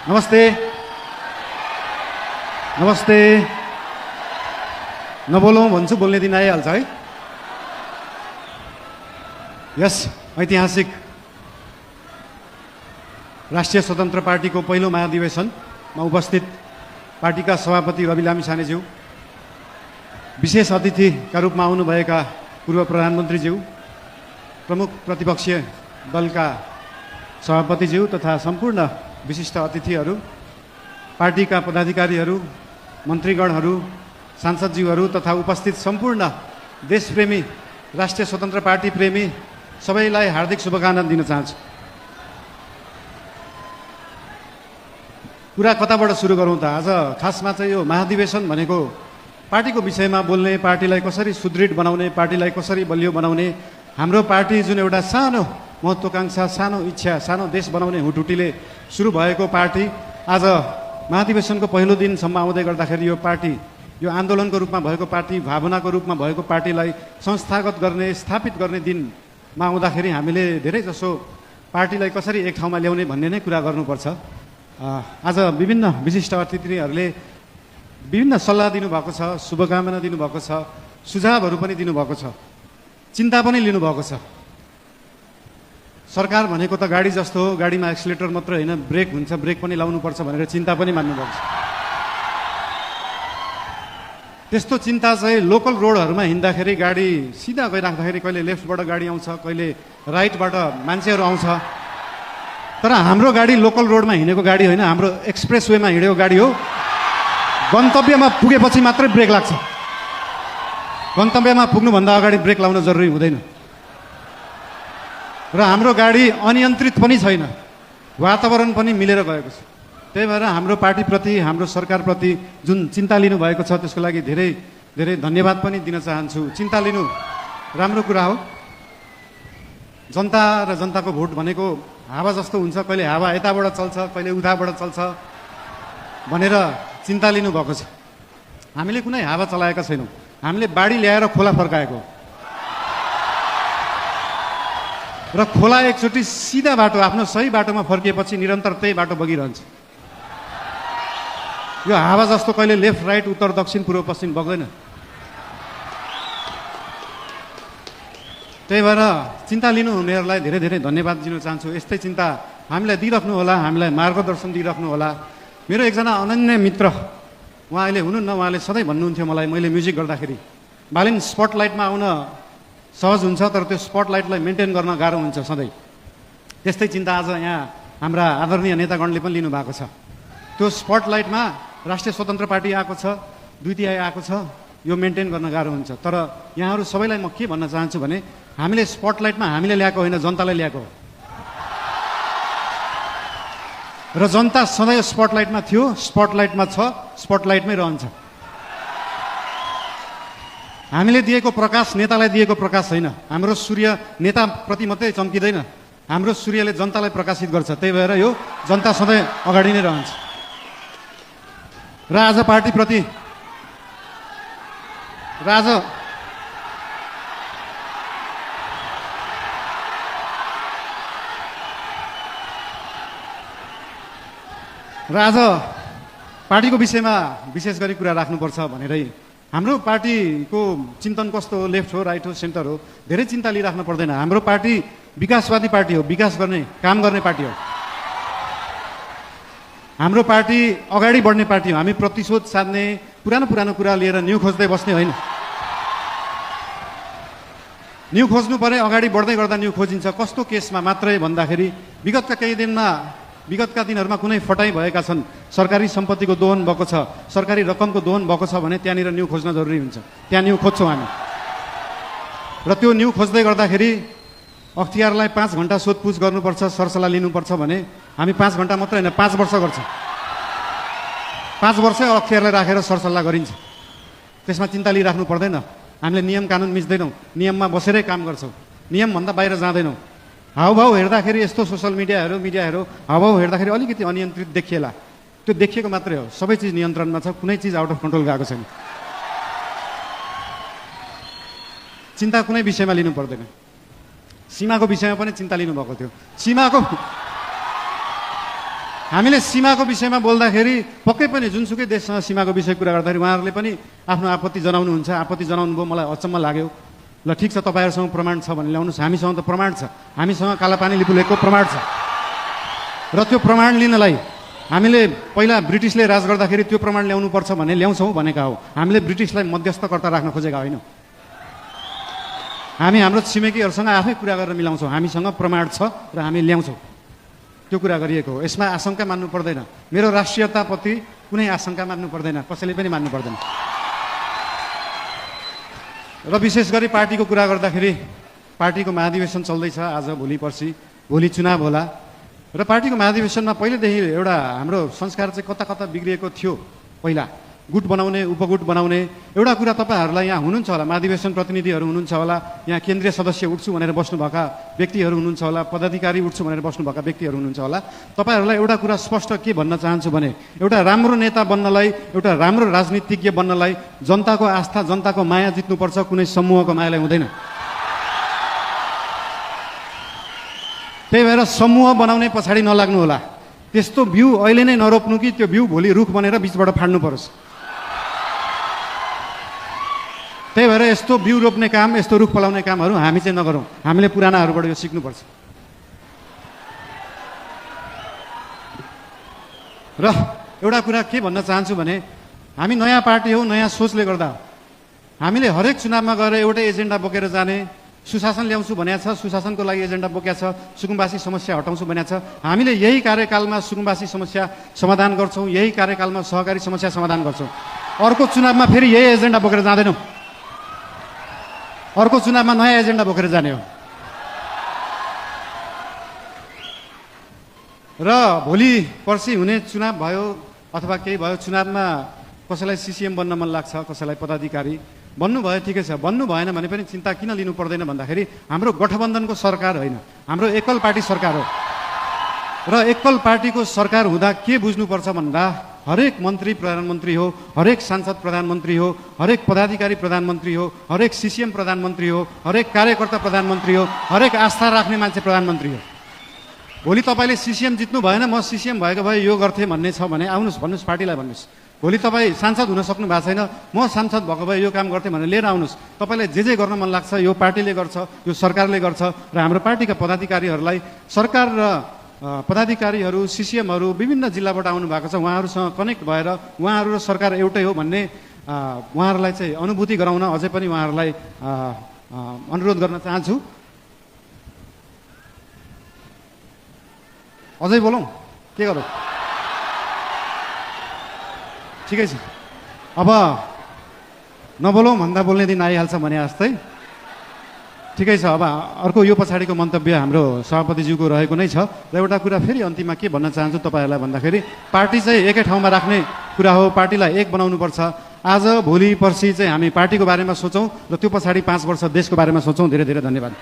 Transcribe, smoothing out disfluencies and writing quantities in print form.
नमस्ते नमस्ते नबोलौँ भन्छु बोल्ने दिन आइहाल्छ है। यस ऐतिहासिक राष्ट्रिय स्वतन्त्र पार्टीको पहिलो महाधिवेशनमा उपस्थित पार्टीका सभापति रवि लामिछानेज्यू, विशेष अतिथिका रूपमा आउनुभएका पूर्व प्रधानमन्त्रीज्यू, प्रमुख प्रतिपक्षीय दलका सभापतिज्यू तथा सम्पूर्ण विशिष्ट अतिथिहरू, पार्टीका पदाधिकारीहरू, मन्त्रीगणहरू, सांसदज्यूहरू तथा उपस्थित सम्पूर्ण देशप्रेमी राष्ट्रिय स्वतन्त्र पार्टी प्रेमी सबैलाई हार्दिक शुभकामना दिन चाहन्छु। कुरा कताबाट सुरु गरौँ त? आज खासमा चाहिँ यो महाधिवेशन भनेको पार्टीको विषयमा बोल्ने, पार्टीलाई कसरी सुदृढ बनाउने, पार्टीलाई कसरी बलियो बनाउने, हाम्रो पार्टी जुन एउटा सानो महत्त्वाकांक्षा, सानो इच्छा, सानो देश बनाउने हुटुटीले सुरु भएको पार्टी आज महाधिवेशनको पहिलो दिनसम्म आउँदै गर्दाखेरि यो पार्टी, यो आन्दोलनको रूपमा भएको पार्टी, भावनाको रूपमा भएको पार्टीलाई संस्थागत गर्ने, स्थापित गर्ने दिनमा आउँदाखेरि हामीले धेरै जसो पार्टीलाई कसरी एक ठाउँमा ल्याउने भन्ने नै कुरा गर्नुपर्छ। आज विभिन्न विशिष्ट अतिथिहरूले विभिन्न सल्लाह दिनुभएको छ, शुभकामना दिनुभएको छ, सुझावहरू पनि दिनुभएको छ, चिन्ता पनि लिनुभएको छ। सरकार भनेको त गाडी जस्तो हो, गाडीमा एक्सिलेटर मात्र होइन, ब्रेक हुन्छ, ब्रेक पनि लाउनुपर्छ भनेर चिन्ता पनि मान्नुभएको छ। त्यस्तो चिन्ता चाहिँ लोकल रोडहरूमा हिँड्दाखेरि गाडी सिधा गइराख्दाखेरि कहिले लेफ्टबाट गाडी आउँछ, कहिले राइटबाट मान्छेहरू आउँछ, तर हाम्रो गाडी लोकल रोडमा हिँडेको गाडी होइन, हाम्रो एक्सप्रेस वेमा हिँडेको गाडी हो। गन्तव्यमा पुगेपछि मात्रै ब्रेक लाग्छ, गन्तव्यमा पुग्नुभन्दा अगाडि ब्रेक लाउन जरुरी हुँदैन। र हाम्रो गाडी अनियन्त्रित पनि छैन, वातावरण पनि मिलेर गएको छ। त्यही भएर हाम्रो पार्टीप्रति, हाम्रो सरकारप्रति जुन चिन्ता लिनुभएको छ त्यसको लागि धेरै धेरै धन्यवाद पनि दिन चाहन्छु। चिन्ता लिनु राम्रो कुरा हो। जनता र जनताको भोट भनेको हावा जस्तो हुन्छ, कहिले हावा यताबाट चल्छ, कहिले उताबाट चल्छ भनेर चिन्ता लिनुभएको छ। हामीले कुनै हावा चलाएका छैनौँ, हामीले बाढी ल्याएर खोला फर्काएको र खोला एकचोटि सिधा बाटो, आफ्नो सही बाटोमा फर्किएपछि निरन्तर त्यही बाटो बगिरहन्छ। यो हावा जस्तो कहिले लेफ्ट राइट, उत्तर दक्षिण, पूर्व पश्चिम बग्दैन। त्यही भएर चिन्ता लिनु हुनेहरूलाई धेरै धेरै धन्यवाद दिन चाहन्छु। यस्तै चिन्ता हामीलाई दिइराख्नु होला, हामीलाई मार्गदर्शन दिइराख्नु होला। मेरो एकजना अनन्य मित्र, उहाँ अहिले हुनुहुन्न, उहाँले सधैँ भन्नुहुन्थ्यो मलाई, मैले म्युजिक गर्दाखेरि बालिन स्पटलाइटमा आउन सहज हुन्छ तर त्यो स्पटलाइटलाई मेन्टेन गर्न गाह्रो हुन्छ सधैँ। त्यस्तै चिन्ता आज यहाँ हाम्रा आदरणीय नेतागणले पनि लिनुभएको छ। त्यो स्पटलाइटमा राष्ट्रिय स्वतन्त्र पार्टी आएको छ, द्वितीय आएको छ, यो मेन्टेन गर्न गाह्रो हुन्छ। तर यहाँहरू सबैलाई म के भन्न चाहन्छु भने हामीले स्पटलाइटमा हामीले ल्याएको होइन, जनतालाई ल्याएको हो। र जनता सधैँ स्पटलाइटमा थियो, स्पटलाइटमा छ, स्पटलाइटमै रहन्छ। हामीले दिएको प्रकाश नेतालाई दिएको प्रकाश होइन, हाम्रो सूर्य नेताप्रति मात्रै चम्किँदैन, हाम्रो सूर्यले जनतालाई प्रकाशित गर्छ। त्यही भएर यो जनता सधैँ अगाडि नै रहन्छ। र आज पार्टीप्रति आज पार्टीको विषयमा विशेष गरी कुरा राख्नुपर्छ भनेरै हाम्रो पार्टीको चिन्तन कस्तो हो, लेफ्ट हो, राइट हो, सेन्टर हो, धेरै चिन्ता लिइराख्नु पर्दैन। हाम्रो पार्टी विकासवादी पार्टी हो, विकास गर्ने, काम गर्ने पार्टी हो। हाम्रो पार्टी अगाडि बढ्ने पार्टी हो। हामी प्रतिशोध साध्ने, पुरानो कुरा लिएर न्यू खोज्दै बस्ने होइन। न्यू खोज्नु पर्यो, अगाडि बढ्दै गर्दा न्यू खोजिन्छ। कस्तो केसमा मात्रै भन्दाखेरि विगतका दिनहरूमा कुनै फटाइ भएका छन्, सरकारी सम्पत्तिको दोहन भएको छ, सरकारी रकमको दोहन भएको छ भने त्यहाँनिर न्यू खोज्न जरुरी हुन्छ। त्यहाँ न्यू खोज्छौँ हामी। र त्यो न्यू खोज्दै गर्दाखेरि अख्तियारलाई 5 घन्टा सोधपुछ गर्नुपर्छ, सरसल्लाह लिनुपर्छ भने हामी 5 घन्टा मात्रै होइन, 5 वर्ष गर्छ। 5 वर्षै अख्तियारलाई राखेर सरसल्लाह गरिन्छ। त्यसमा चिन्ता लिइराख्नु पर्दैन। हामीले नियम कानुन मिच्दैनौँ, नियममा बसेरै काम गर्छौँ, नियमभन्दा बाहिर जाँदैनौँ। हाउभाउ हेर्दाखेरि यस्तो सोसल मिडियाहरू हाउभाउ हेर्दाखेरि अलिकति अनियन्त्रित देखिएला, त्यो देखिएको मात्रै हो। सबै चिज नियन्त्रणमा छ, कुनै चिज आउट अफ कन्ट्रोल गएको छैन। चिन्ता कुनै विषयमा लिनु पर्दैन। सीमाको विषयमा पनि चिन्ता लिनुभएको थियो। हामीले सीमाको विषयमा बोल्दाखेरि पक्कै पनि जुनसुकै देशसँग सीमाको विषय कुरा गर्दाखेरि उहाँहरूले पनि आफ्नो आपत्ति जनाउनुहुन्छ। आपत्ति जनाउनु भयो, मलाई अचम्म लाग्यो। ल ठिक छ, तपाईँहरूसँग प्रमाण छ भने ल्याउनुहोस्। हामीसँग त प्रमाण छ, हामीसँग कालापानी लिपुलेखको प्रमाण छ। र त्यो प्रमाण लिनलाई हामीले पहिला ब्रिटिसले राज गर्दाखेरि त्यो प्रमाण ल्याउनुपर्छ भन्ने ल्याउँछौँ भनेका हो। हामीले ब्रिटिसलाई मध्यस्थकर्ता राख्न खोजेका होइनौँ। हामी हाम्रो छिमेकीहरूसँग आफै कुरा गरेर मिलाउँछौँ। हामीसँग प्रमाण छ र हामी ल्याउँछौँ। त्यो कुरा गरिएको हो। यसमा आशंका मान्नु पर्दैन। मेरो राष्ट्रियताप्रति कुनै आशंका मान्नु पर्दैन, कसैले पनि मान्नु पर्दैन। र विशेष गरी पार्टीको कुरा गर्दाखेरि पार्टीको महाधिवेशन चल्दैछ आज, भोलि पर्सि, भोलि चुनाव होला। र पार्टीको महाधिवेशनमा पहिलेदेखि एउटा हाम्रो संस्कार चाहिँ कता कता बिग्रिएको थियो। पहिला गुट बनाउने, उपगुट बनाउने। एउटा कुरा तपाईँहरूलाई यहाँ हुनुहुन्छ होला, महाधिवेशन प्रतिनिधिहरू हुनुहुन्छ होला, यहाँ केन्द्रीय सदस्य उठ्छु भनेर बस्नुभएका व्यक्तिहरू हुनुहुन्छ होला, पदाधिकारी उठ्छु भनेर बस्नुभएका व्यक्तिहरू हुनुहुन्छ होला। तपाईँहरूलाई एउटा कुरा स्पष्ट के भन्न चाहन्छु भने एउटा राम्रो नेता बन्नलाई, एउटा राम्रो राजनीतिज्ञ बन्नलाई जनताको आस्था, जनताको माया जित्नुपर्छ, कुनै समूहको मायालाई हुँदैन। त्यही भएर समूह बनाउने पछाडि नलाग्नु होला। त्यस्तो बिउ अहिले नै नरोप्नु कि त्यो बिउ भोलि रुख बनेर बिचबाट फाड्नु परोस्। त्यही भएर यस्तो बिउ रोप्ने काम, यस्तो रुख फलाउने कामहरू हामी चाहिँ नगरौँ। हामीले पुरानाहरूबाट यो सिक्नुपर्छ। र एउटा कुरा के भन्न चाहन्छु भने हामी नयाँ पार्टी हौ, नयाँ सोचले गर्दा हामीले हरेक चुनावमा गएर एउटै एजेन्डा बोकेर जाने। सुशासन ल्याउँछु भनेको छ, सुशासनको लागि एजेन्डा बोकेको छ। सुकुम्बासी समस्या हटाउँछु भनेको छ। हामीले यही कार्यकालमा सुकुम्बासी समस्या समाधान गर्छौँ, यही कार्यकालमा सहकारी समस्या समाधान गर्छौँ। अर्को चुनावमा फेरि यही एजेन्डा बोकेर जाँदैनौँ। अर्को चुनावमा नयाँ एजेन्डा बोकेर जाने हो। र भोलि पर्सि हुने चुनाव भयो अथवा केही भयो, चुनावमा कसैलाई सिसिएम बन्न मन लाग्छ, कसैलाई पदाधिकारी बन्नु भयो, ठिकै छ। बन्नु भएन भने पनि चिन्ता किन लिनु पर्दैन भन्दाखेरि हाम्रो गठबन्धनको सरकार होइन, हाम्रो एकल पार्टी सरकार हो। र एकल पार्टीको सरकार हुँदा के बुझ्नुपर्छ भन्दा हरेक मन्त्री प्रधानमन्त्री हो, हरेक सांसद प्रधानमन्त्री हो, हरेक पदाधिकारी प्रधानमन्त्री हो, हरेक सिसिएम प्रधानमन्त्री हो, हरेक कार्यकर्ता प्रधानमन्त्री हो, हरेक आस्था राख्ने मान्छे प्रधानमन्त्री हो। भोलि तपाईँले सिसिएम जित्नु भएन, म सिसिएम भएको भए यो गर्थेँ भन्ने छ भने आउनुहोस्, भन्नुहोस्, पार्टीलाई भन्नुहोस्। भोलि तपाईँ सांसद हुन सक्नु भएको छैन, म सांसद भएको भए यो काम गर्थेँ भनेर लिएर आउनुहोस्। तपाईँलाई जे गर्न मन लाग्छ यो पार्टीले गर्छ, यो सरकारले गर्छ। र हाम्रो पार्टीका पदाधिकारीहरूलाई सरकार र पदाधिकारीहरू, सिसिएमहरू विभिन्न जिल्लाबाट आउनु भएको छ। उहाँहरूसँग कनेक्ट भएर उहाँहरू र सरकार एउटै हो भन्ने उहाँहरूलाई चाहिँ अनुभूति गराउन अझै पनि उहाँहरूलाई अनुरोध गर्न चाहन्छु। अझै बोलौँ, के गरौँ? ठिकै छ, अब नबोलौँ भन्दा बोल्ने दिन आइहाल्छ भने जस्तै। ठिकै छ, अब अर्को यो पछाडिको मन्तव्य हाम्रो सभापतिज्यूको रहेको नै छ। र एउटा कुरा फेरि अन्तिममा के भन्न चाहन्छु तपाईँहरूलाई भन्दाखेरि पार्टी चाहिँ एकै ठाउँमा राख्ने कुरा हो, पार्टीलाई एक बनाउनुपर्छ। आज भोलि पर्सि चाहिँ हामी पार्टीको बारेमा सोचौँ र त्यो पछाडि 5 वर्ष देशको बारेमा सोचौँ। धेरै धेरै धन्यवाद।